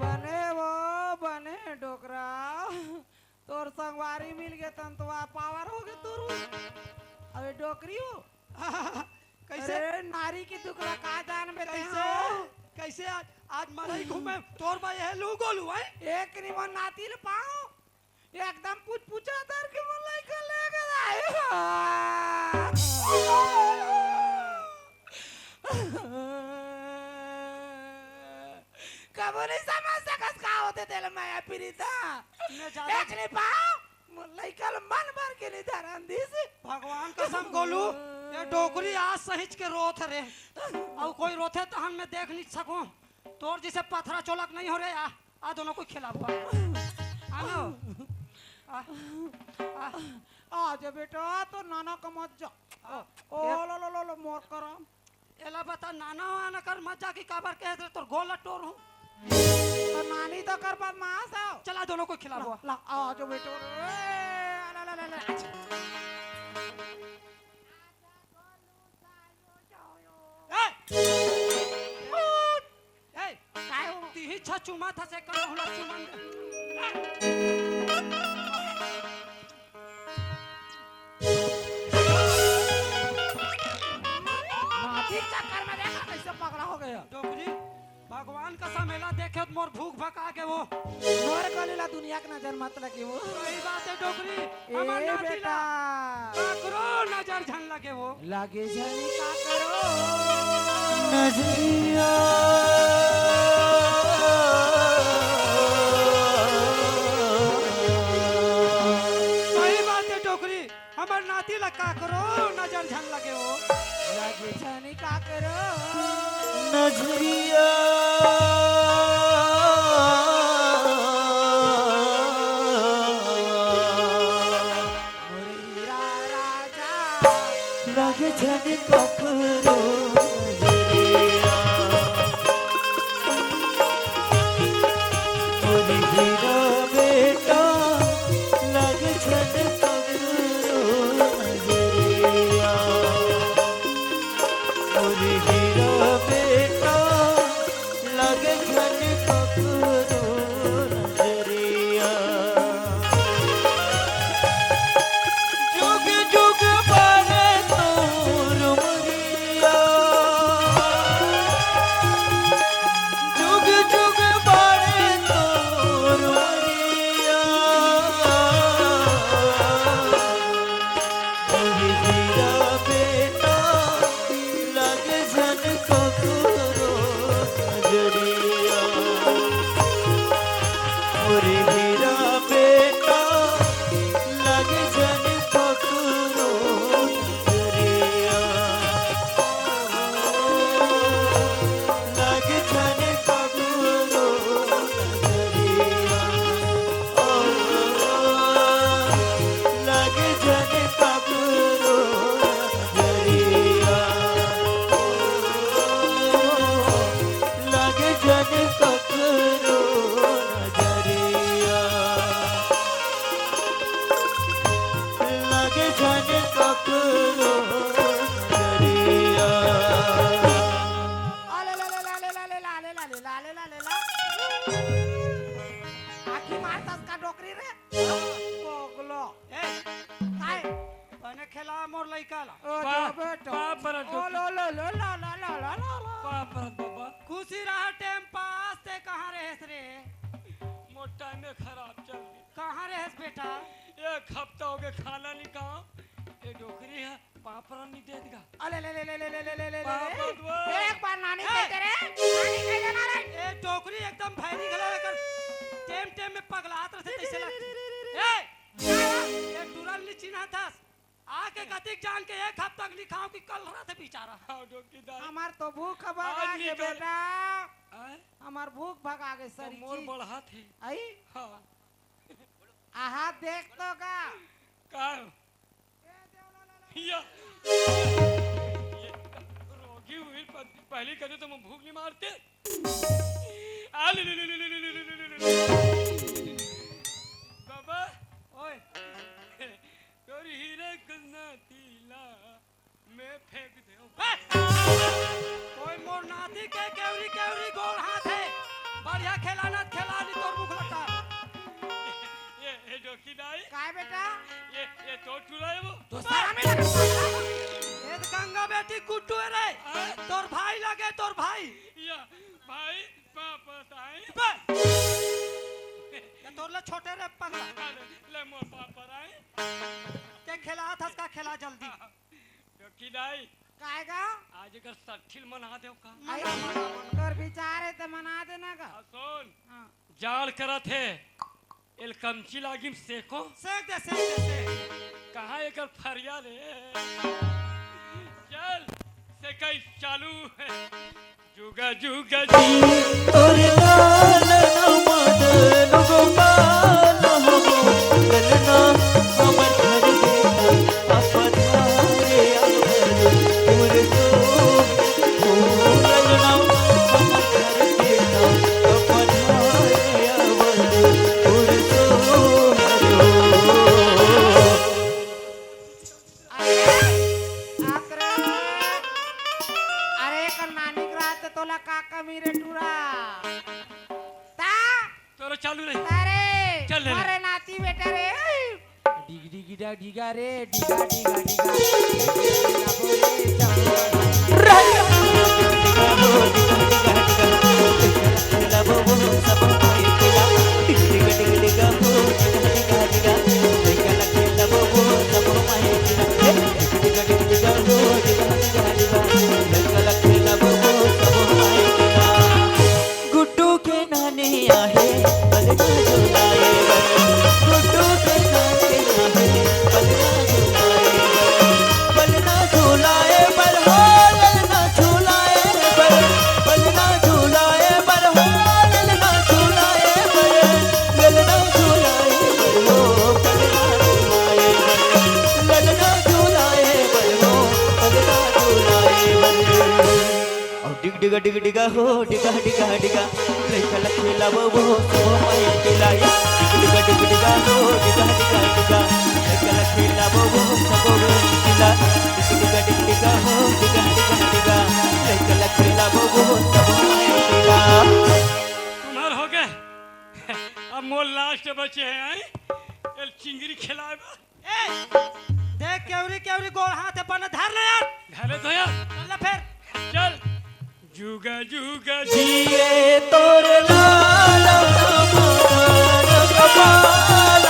बने वो, बने डोकरा। तोर संगवारी मिल गे तन तो आ पावर हो गे तोर। अबे डोकरी हो। कैसे? अरे नारी के दुख ला का जानबे तें कैसे? हो? कैसे आज, आज मरई घूमे तोर बा यह लू गोलू है? एक निमन नाती ल पाओ, एकदम पुचपुचा धर के मोर लइका ले गे आए। कबो नहीं समझ सकस का होथे तेला मया पीरित। मैं ज्यादा एक नहीं पाओ, मोर लइका ल मन भर के नहीं धरन दिस। भगवान कसम गोलू, ये डोकरी आज सहिंच के रोत रे। अउ कोई रोथे तहन मैं देख नहीं सकूं। तोर जइसे पथरा चोलक नहीं हो रे, आ, आ दोनों कोई खिलाबो। आ लो। आ, आ। आ जा बेटा, तोर नाना का मत जा। आ, ओ, ये लो, लो, लो, लो, मोर करा। एला बता, नाना वाना कर मत जा कि काबर कहे रे, तोर गोला टोरहूं। तो नानी तो कर बदमाश हो। चला दोनों कोई खिलाबो। ला, आ जाओ बेटो रे। ला, ला, ला, ला, अच्छा। ए! ए! काय हो? तिही छ चुमा था से कर हुला चुमन। नाती के चक्कर में देखा कैसे पगला हो गया। डोकरी, भगवान कसम एला देखे त मोर भूख भका गे वो। मोर गली ला दुनिया के नजर मत लगे वो। सही बात है डोकरी, ए हमर नाती ला बेटा। काकरो नजर झन लगे वो। लागे झनी काकरो नजरिया। सही बात है डोकरी, हमर नाती ला काकरो नजर झन लगे वो। लागे झनी काकरो नजरिया। मोर हीरा राजा। लागे झन काकरो नजरिया। मोर हीरा बेटा, लागे झन काकरो नजरिया। मोर हीरा बेटा, लागे झन काकरो नजरिया। जुग जुग बारे तोर उमरिया। मोर हीरा बेटा, लग जन ककरो नजरिया। लग जन ककरो नजरिया। लग जन ककरो नजरिया। लग जन ककरो नजरिया। लग जन ककरो नजरिया। आखी मार तस का डोकरी रे। पगलो। ए, काय? बने खेला मोर लइका ला। ओ, बाप, जा बेटा। बाप रे, ओ, लो, लो, लो, ला, ला, ला, ला, ला, ला। बाप रे बाबा। खुशी रहा टाइम पास, ते कहाँ रहेस रे? मोर टाइम में खराब चल गई। कहाँ रहेस बेटा? एक हफ्ता हो गया खाना नहीं खाओ। ये डोकरी है, पापड़ नहीं देत गा। अले, ले, ले, ले, ले, ले, ले, ले, ले, ले, पापड़ ले। दो। एक बार नानी ए! कह दे रे, नानी कह दे ना रे। ए, डोकरी एकदम भैरी घलो एकर। टेम, टेम में पगलात रहते, कैसे लगते? ए! ये टुरल नहीं चिन्हा था। आके कतिक जान के एक हफ्ता के लिखाओ कि कल रहते बेचारा। हाँ, डोकी दाई। हमार तो भूख भगा आज के निकल। बेटा। आय? हमार भूख भगा के तो सरी मोर चीज। बढ़ा थे। आई? हाँ। आहा, देख तो का? का? या। ये रोगी हुई पहली कदे तो मैं भूख नहीं मारते। आ, ले, ले, ले। बाबा, ओए। तोर हीरे गन्ना तीला मैं फेंक देव। कोई मोर नाती के केवरी केवरी गोड़ हाथ है। बढ़िया खेलाना खेला ली तोर मुख लटा। ये, ये डोकी दाई। काय बेटा? ये, ये तो टुरा है वो। तो सारा में लगा। ये तो गंगा बेटी गुड्डू है रे। हाँ? तोर भाई लगे, तोर भाई। या, भाई, पापा ताई। बस। ये तोर ले छोटे रे पगला। अरे, ले मोर पापा ताई। ते खेला थस का खेला जल्दी। हाँ। डोकी दाई। काय गा? आज एकर सट्ठिल मना देव का? आई, तोर विचार है त मना देना का। आ, सुन। हाँ। जाड़ करत हे, एल कमची लागिम सेको। सेक दे, सेक दे, सेक। कहाँ एकर फरिया रे? चल, सेकई चालू है। जुगा जुगा जी। तोरे लाल ना मदन गोपाल हो, ललना हमर घर बेटा अपन घरे आवन, तोरे तो, ओ ललना हमर घर बेटा अपन घरे आवन, तोरे तो हरो। अरे, अकरे, अरे, कर नानी के रात तोला का कमी रे टूरा? ता? तोरो चालू रही। अरे, चल ले ले। अरे नाती बेटा रे। डिग डिग डा डिगा रे, डिगा डिगा डिगा। गुड्डू के नानी आहे, पलना झुलाए बर। गुड्डू के नानी आहे, पलना झुलाए बर। पलना झुलाए बर हो, ललना झुलाए बर। पलना झुलाए बर हो, ललना झुलाए बर। ललना झुलाए बर हो, पलना झुलाए बर। ललना झुलाए बर हो, पलना झुलाए बर। अउ डिग डिगा डिग डिगा हो, डिगा डिगा डिगा, लइका ल खेलाबो वो सबो माई के लाए। डिग डिगा डिग डिगा हो, डिगा डिगा डिगा, लइका ल खेलाबो वो सबो माई के लाए। डिग डिगा डिग डिगा हो, डिगा डिगा डिगा, लइका ल खेलाबो वो सबो माई के लाए। तुम्हार हो गए। अब मोर लास्ट बचे हैं, हैं? एल चिंगरी खिलाए बा। ए, देख केवरी केवरी गोड़ हाथ अपन धर ले यार। धरे तो यार। चल ले फिर। चल। जुगा जुगा जिए तोर लाल कपाल।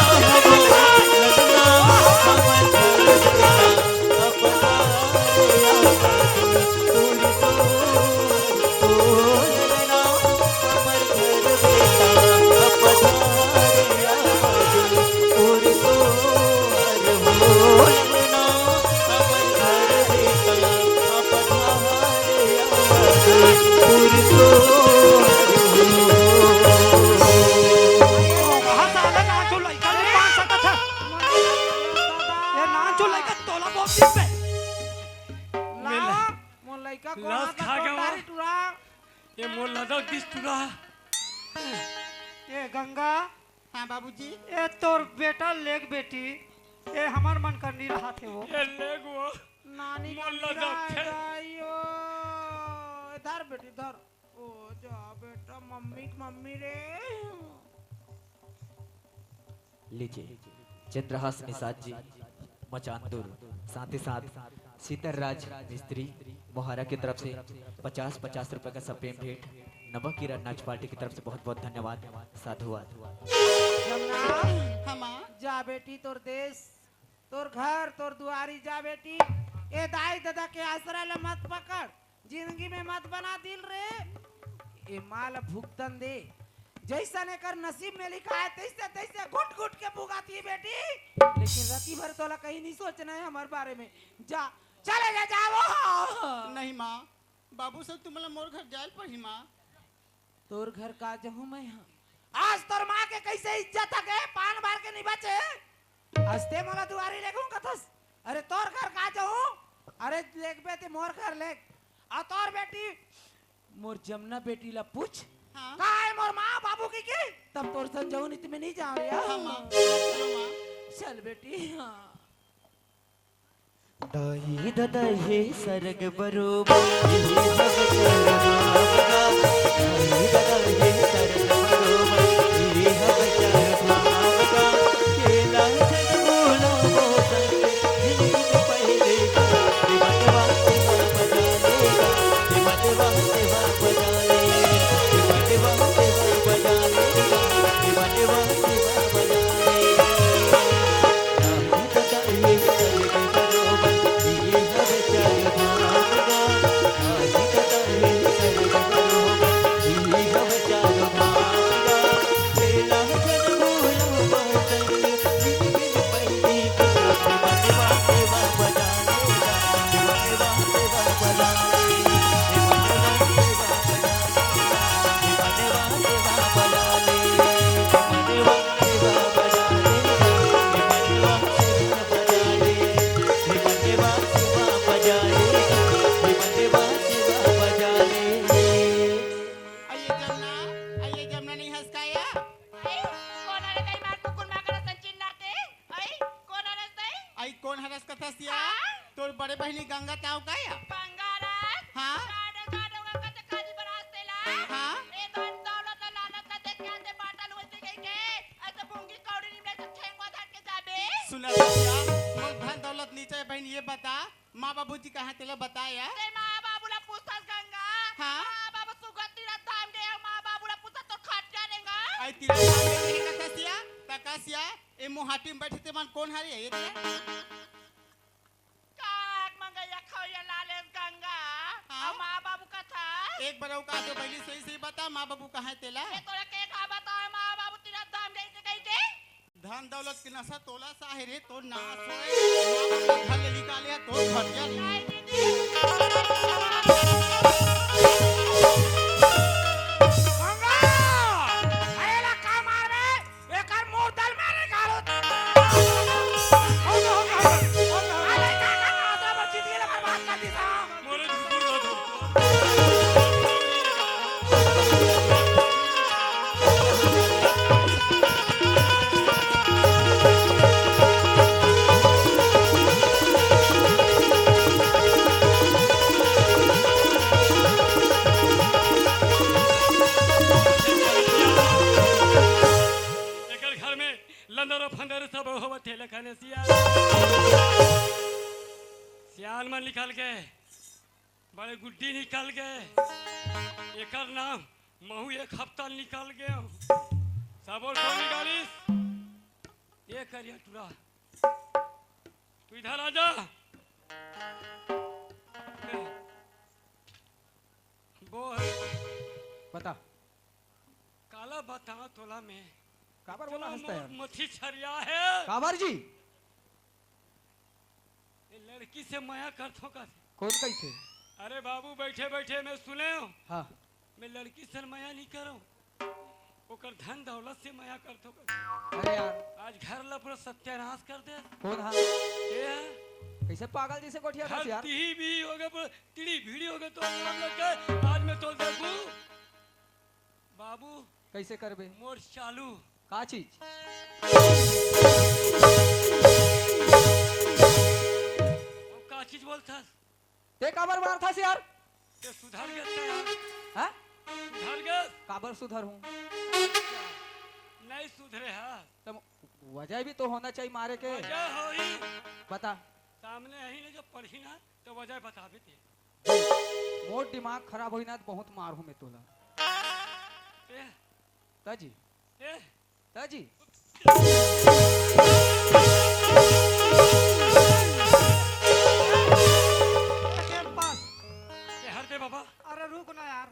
बिस्तुरा। ए गंगा। हाँ बाबूजी। ए तोर बेटा लेग बेटी, ए हमर मन कर नी रहत हे वो। ए लेग वो। नानी मोर का ला नी रखे। रहत हे, यो। ए धर बेटी, धर। ओ जा बेटा, मम्मी, मम्मी रे। लीजिए, चंद्रहास निषाद जी, मचानदुर, साथ ही साथ शीतल राज मिस्त्री, मोहारा की तरफ से पचास पचास रुपए का सप्रेम भेंट, नवकिरण नाच पार्टी की तरफ से बहुत बहुत धन्यवाद, साधुवाद। जमुना, हाँ माँ। जा बेटी, तोर देश, तोर घर, तोर दुआरी, जा बेटी। ए दाई ददा के आसरा ल मत पकड़, जिंदगी में मत बना दिल रे। ए माँ ल भुगतन दे, जैसन एकर नसीब में लिखा है, तैसे, तैसे घुट घुट के भुगाती है बेटी। लेकिन राती भर तोला कहीं नहीं सोचना है हमर बारे में। जा, चले जा, जाओ। नहीं माँ, बाबू से तुमला मोर घर जायल पड़ी माँ। तोर घर का जहूँ मैं, हाँ। आज तोर माँ के कैसे इज्जत हके, पान बार के नहीं बचे। आज ते मोला दुआरी लेगूं कथस। अरे तोर घर का जहूँ, अरे लेगबे ते मोर घर लेग। आ तोर बेटी, मोर जमुना बेटी ला पूछ। हाँ। का है मोर माँ बाबू की की? तब तोर सन जहूँ, नहीं ते मैं नहीं जाऊँ यार। हाँ माँ, चलो माँ। चल बेटी, हाँ। दाई ददा हे सरग बरोबर, इही हवे करम आपका। दाई ददा हे सरग बरोबर, इही हवे करम आपका। केला जन बोला वो संग, जिंदगी में पहले बार, ये बटवा सेवा बजा लेगा, ये बटवा सेवा बजा लेगा, ये बटवा सेवा बजा लेगा, ये बटवा सेवा बजा लेगा। अइए जमुना, अइए जमुना, नहीं हंस का या? अई, कोन हरे तई मार कुकुर मार कर असन चिल्लाते? अई, कोन हरे तई? अई, कोन हरस कथस या? हाँ? तोर बड़े बहिनी गंगा ताऊ का या? गंगा रस? हाँ? गाड़ो, गाड़ो, गंगा ते काली बरास तेला। हाँ? ए धन दौलत लालच ना देख के आते बाटल होती गई के। ऐसे भूंगी कौड़ी निमले से ठेंगवा धर के जाबे। सुना सखिया, मोर धन दौलत नीचे बहिन ये बता, माँ बाबूजी कहाँ तेला बताया? ते माँ बाबू ला पूछस गंगा। हाँ? माँ बाबू सुगति रथ धाम गए, माँ बाबू ला पूछस तो खटिया देंगा। आई तीरथ धाम गए नहीं कथस या, तकस या, ए मुहाटी में बैठे ते मन कोन हरे ये ते? काक मंगैया खवैया लालेस गंगा। हाँ? अउ माँ बाबू कथा? एक बार अउ का तो पहली सही सही बता, माँ बाबू कहाँ है तेला? ए तोरा के का बताओ, माँ बाबू तीरथ धाम गए के कही के? धन दौलत के नशा तोला सा है रे, तो नाश होए। माँ बाप घर ले निकाले, तो घर जा। नहीं दीदी। गंगा! अरे ला का मार बे? एकर मुंह दल में निकालो। हो गया, हो गया, हो गया, हो गया। अरे का करना होता है, बस जीत के लिए बर्बाद कर दी था। एकर घर में लंदर फंदर सब होवत हे लखन सियान। सियान मन निकल के, बड़े गुड्डी निकल के, एकर नाम महू एक हफ्ता निकल गए। सबो तो निकालिस। ये करिया टुरा, तू इधर आ जा। बोल। बता। काला बताओ तोला में। काबर बोला हंसता है? मथी छरिया है। काबर जी? ये लड़की से मया करथो का? कौन कहिथे? अरे बाबू, बैठे बैठे मैं सुने हूँ। हाँ। मैं लड़की से मया नहीं करूँ, ओकर धन दौलत से मया करथो का? अरे यार। आज घर ला पूरा सत्यानाश कर दे। कौन हा? ये है। कैसे पागल जैसे गोठिया घर था यार? तिही भी हो गए, पूरा तिड़ी भिड़ी हो गए, तो आज मैं तो देखूँ। बाबू, कइसे करबे? मोर चालू। का चीज? अब का चीज बोलथस? ते काबर मारथस यार? ते सुधर गेस का यार? हाँ? सुधर गेस? काबर सुधरहूँ? नहीं सुधरे हा। त वजह भी तो होना चाहिए मारे के। वजह होही। बता। सामने आही ना, जब पढ़ही ना, त वजह बताबे ते। मोर दिमाग खराब होही ना, त बहुत मारहूँ मैं तोला। ए। त जी। ए। त जी। ए, हर दे बाबा। अरे रुक ना यार।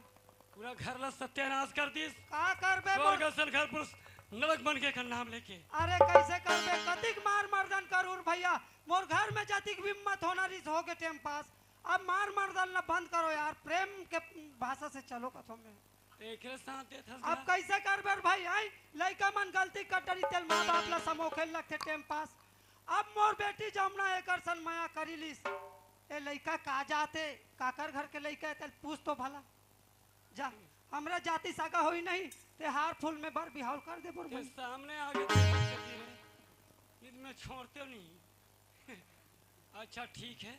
पूरा घर ला सत्यानाश कर दिस। का करबे स्वर्ग बोल? असन घर पुरुष नरक बन के एकर नाम लेके। अरे कइसे करबे? कतिक मार मर्दन करूँ भइया, मोर घर में जतिक भी हिम्मत होना रिहिस होगे टेम पास। अब मार मर्दन ला बंद करो यार, प्रेम के भाषा से चलो कथों में। एकरे साथ देथस अब का? कइसे करबे रे भाई? आई लइका मन गलती कर डरी तेल माँ बाप ला समोखे लगथे टेम पास। अब मोर बेटी जमुना एकर सन मया करी लिस। ए लइका का जात हे, काकर घर के लइका हे, तेल पूछ तो भला। जा, हमरे जाति सगा होई नहीं, ते हार फूल में बर बिहाव कर देबो रे ये भाई। सामने आगे तो चली रहे, नहीं तो मैं छोड़ते नहीं। अच्छा ठीक है,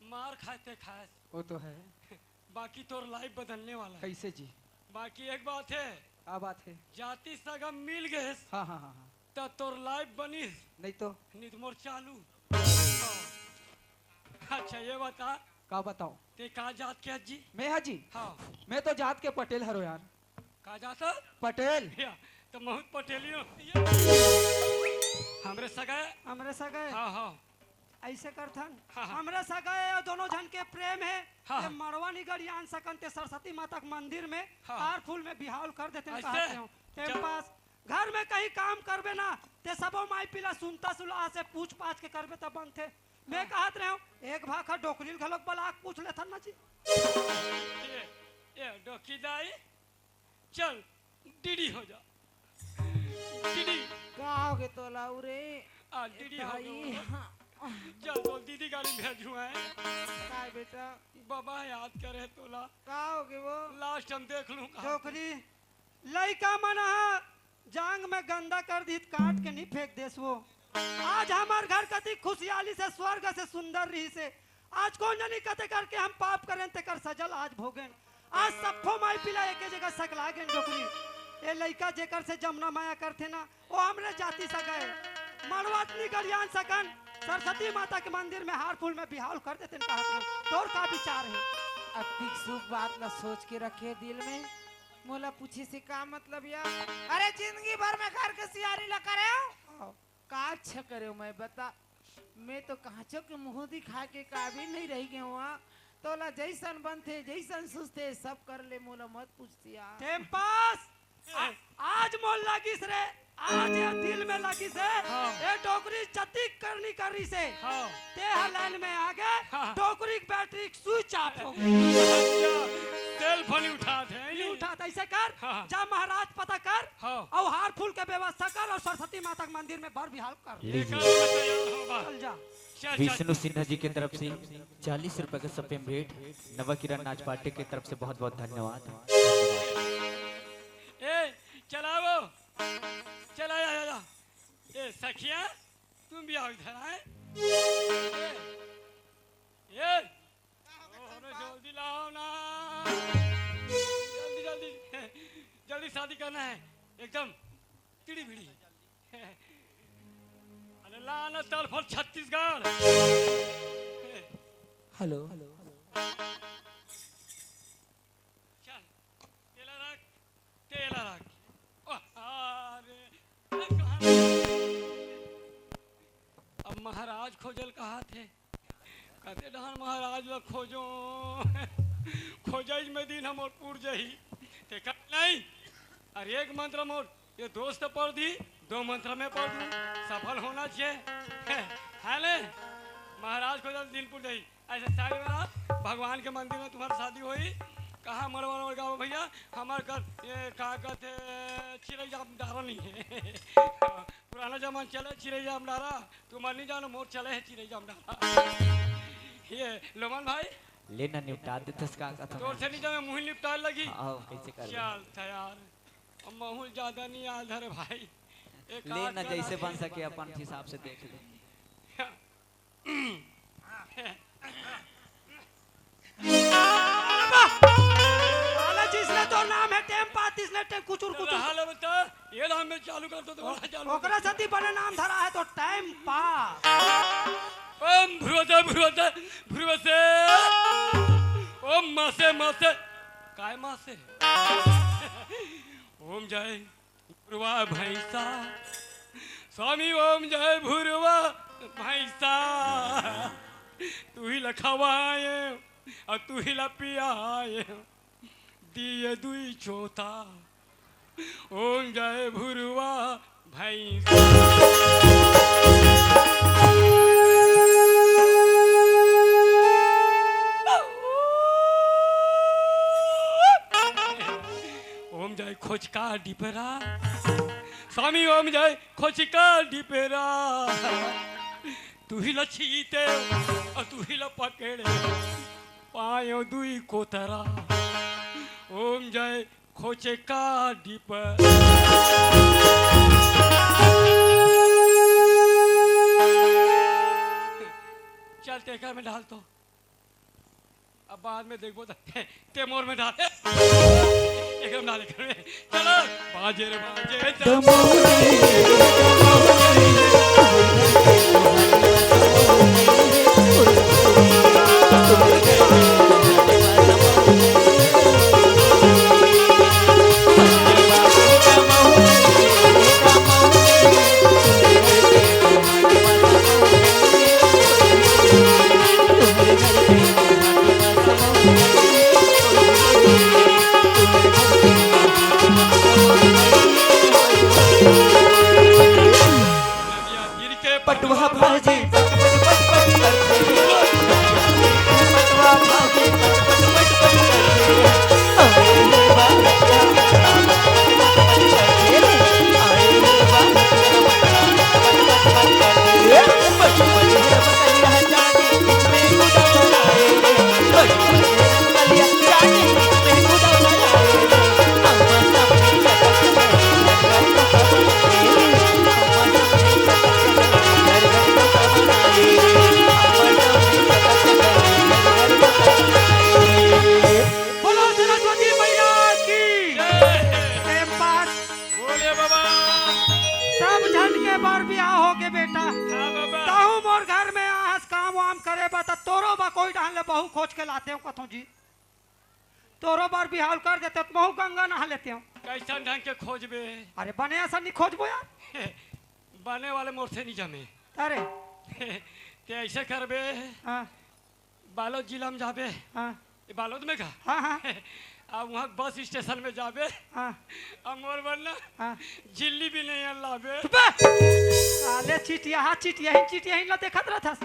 मार खाए ते खाए, वो तो है। बाकी तोर लाइफ बदलने वाला है। कइसे जी? बाकी एक बात है। का बात है? जाति सगा मिल गए हाँ, हाँ, हाँ, हाँ। त तोर लाइफ बनिस। नहीं तो। नहीं तो मोर चालू। हाँ। अच्छा, ये बता। का बताओ? ते का जात के हस जी? मैं हा जी? हाँ। मैं तो जात के पटेल हरो यार। का जात हस? पटेल। या, तो बहुत पटेली हो। हमरे सगा हे? हमरे सगा हे। हाँ, हाँ। अइसे करथन। हाँ, हाँ। हमरे सगा हे अउ दोनों झन के प्रेम हे। हाँ, ते हाँ। मड़वा निगड़ियान सकन ते सरस्वती माता के मंदिर में हाँ। हार फूल में बिहाव कर देतेन अइसे? कहत रहेंव। टेम चल। पास घर में कहीं काम करबे ना, ते सबो माई पिला सुनता सुला से पूछ पाछ के करबे तब बनथे। मैं हाँ। कहत रहेंव, एक भाखा डोकरी ल घलोक बला के पूछ लेथन ना जी। ए, ए, डोकी दाई, चल, डीडी हो जा। डीडी। का होगे तोला उरे? आ, डीडी हो भाई, गया। हाँ। चल, तो दीदी गाड़ी में भेजू है। काय बेटा? बाबा याद करे तोला। का होगे वो? लास्ट हम देख लूं कहाँ। डोकरी, लइका मन ह जांग में गंदा कर दिही त काट के नहीं फेंक देस वो। आज हमर घर कति खुशियाली से स्वर्ग से सुंदर रहिसे। आज कोन जनी कते करके हम पाप करेन तेकर सजा ल आज भोगेन। आज सब्बो माई पिला एके जगह सकला गेन डोकरी। ए लइका जेकर से जमुना मया करथे ना, वो हमरे जाति सगा हे। मड़वा निगड़ियान सकन, सरस्वती माता के मंदिर में हार फूल में बिहाव कर देतेन कहत रहेंव। तोर का विचार हे? अतिक शुभ बात ला सोच के रखे दिल में। मोला पूछे से का मतलब या? अरे जिंदगी भर में घर के सियारी ला करेंव। हाँ। का अच्छा करेंव मैं बता? मैं तो कांचो के मुंह दिखा के काबिल नहीं रहि गेंव। तोला जइसन बनथे, जइसन सुझथे, सब कर ले, मोला मत पूछ सिया। टेम पास। आ-, आज मोर लगिस रे, आज ये दिल में लगिस हे, हाँ। ये डोकरी जतिक करनी करिसे। हाँ। ते ह लाइन में आगे, हाँ। डोकरी के बैटरी स्विच ऑफ हो गे। अच्छा, सेल फोन उठात हे, नहीं उठात, अइसे कर, हाँ। जा महाराज पता कर, हाँ। अउ हार फूल के व्यवस्था कर अउ सरस्वती माता के मंदिर में बर बिहाव कर। लीजिए। चल जा। विष्णु सिन्हा जी के तरफ से चालीस रुपए के सपेम भेंट, नवा किरण नाच पार्टी के तरफ से बहुत बहुत धन्यवाद। ए, चलाओ, चला, या, या, या। ए, सखिया, तुम भी आओ इधर, आए। ए, ए, ओ, अरे जल्दी लाओ ना, जल्दी, जल्दी, जल्दी शादी करना है, एकदम तिड़ी भिड़ी। अरे ला ना तड़फल छत्तीसगढ़। हेलो। चल, तेला रख, तेला रख। अरे, अरे, कहाँ? अब महाराज खोजल कहाथे। कते डहर महाराज ला खोजों। खोजइच में दिन हमर पूर जही। ते का नहीं? अरे एक मंत्र मोर ये दोस्त पढ़ दी, दो मंत्र में पढ़ दूं, सफल होना चाहिए। है ने? महाराज खोजइच दिन पूर जही। अइसे साड़ी वाला भगवान के मंदिर में तुम्हार शादी होही। कहाँ मड़वा मड़वा गाँव भइया? हमर घर ये का कहथे, चिरई जाम डारा नहीं है। पुराना जमाना चले चिरई जाम डारा, तुम्हार नहीं जानो, मोर चले है चिरई जाम डारा। ये लोमन भाई, ले ना, निपटा देथस का कथन। तोर से नहीं जामे, मुही निपटाए लगी। हाँ, कैसे कर? चल त यार, अब महूँ ज्यादा नहीं आल धरे भाई। एक ले आध ना, गाना जैसे दे। बन सके अपन हिसाब से देख ले। अरे बा! साला जिसने तो नाम है टेम पास, तिसने टेम कुचुर कुचुर। रहा ले बता, ये नाम में चालू कर दो, दोबारा चालू कर। ओकरा सती बने नाम धरा है तो टाइम पास। ओम भ्रुवते भ्रुवते भ्रुवसे। ओम मासे मासे। काय मासे? ओम जय भुरवा भैंसा। स्वामी ओम जय भुरवा भैंसा। तू ही लखवाए और तू ही लपियाए। दिए दुई चोता। ओम जय भुरवा भैंसा। ओम जय खोचका डिपरा। स्वामी ओम जय खोचका डिपरा। तू ही ल छीते और तू ही ल पकड़े। पायो दुई कोतरा। ओम जय खोचका डिपरा। चल, तेकर में डाल तो। अब बाद में देखबो त ते मोर में डाल। एकदम डाल कर। चलो, बाजे रे बाजे। पटवा भाजी पट पट पट पट करथे। पटवा भाजी पट पट पट पट करथे। आए रे बालक, आए रे बालक, पट पट पट करथे। पट पट पट करथे। बोलो सरस्वती मैया की। प्रेम पास। बोले बाबा। सब झन के बर बिहाव हो गे बेटा। हाँ बाबा। तहूँ मोर घर में आहस काम वाम करे बर, त तोरो बर कोई डहन ले बहू खोज के लातेंव कथों जी। तोरो बर बिहाव कर देतेंव, त महूँ गंगा नहा लेतेंव। कैसन ढंग के खोजबे? अरे बने असन नहीं खोजबो यार। बने वाले मोर से नहीं जमे। अरे। ते ऐसे करबे। हाँ। बालोद जिला में जाबे। हाँ। ए, बालोद में का? हाँ, हाँ। अब वहाँ बस स्टेशन में जाबे। हाँ। अब मोर बर ना हाँ। जिल्ली भी नहीं लाबे। चुप बे। साले चिटिया, हाँ, चिटिया ही, चिटिया ही ला देखत रहथस।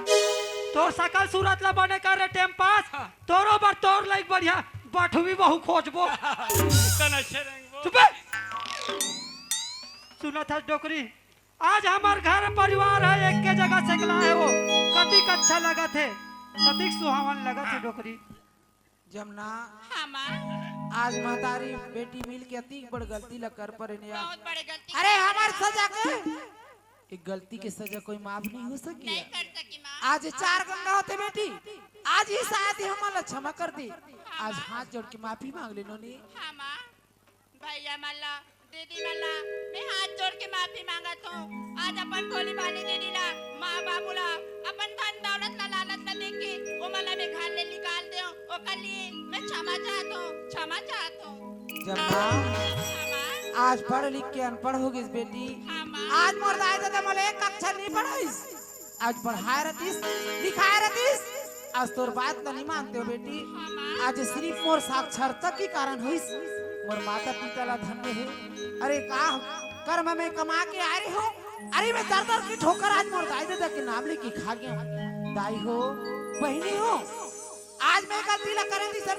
तोर सकल सूरत ला बने कर रे टेम पास। हाँ। तोरो बर तोर लाइक बढ़िया बठवी बहू खोजबो। तन अच्छे रहेंगे वो। चुप बे। सुनत हस डोकरी, आज हमर घर परिवार है, एक के जगह सेकला है वो। कतिक अच्छा लगत है, कतिक सुहावन लगत है डोकरी। जमुना, हाँ माँ। आज महतारी बेटी मिल के अतिक बड़ गलती ला कर परे ने यार। बहुत बड़े गलती अरे कर हमार परे। सजा के, एक गलती के सजा कोई माफ नहीं हो सकी नहीं यार। कर सकी माँ। आज चार गंगा होते बेटी, आज ही शायद ही हमन ला क्षमा कर दे। हाँ आज माँ। हाथ जोड़ के माफी मांग ले नोनी। हाँ माँ। भैया मन ला, दीदी मन ला, मैं हाथ जोड़ के माफी मांगत हूँ। आज अपन भोली भाली दीदी ला, माँ बाबू ला, अपन धन दौलत ला, लालच ला देख के ओमन ला मैं घर ले निकाल देव। ओकर लिए मैं क्षमा चाहत हूँ, क्षमा चाहत हूँ। जमुना, हाँ माँ। आज पढ़ लिख के अनपढ़ हो गिस बेटी। हाँ माँ। आज मोर दाई ददा मोला एक अक्षर नहीं पढ़ाइस। आज पढ़ाए रतिस, लिखाए रतिस, आज तोर बात ल नहीं मानते हो बेटी। आज सिर्फ मोर साक्षरता के कारण होइस। मोर माता पिता ला धन्य हे। अरे का कर्म में कमा के आए रहे हो। अरे मैं दर दर की ठोकर आज मोर दाई ददा के नाम लेके खा गया। दाई हो, बहिनी हो, आज मैं गलती ला करे थी सर।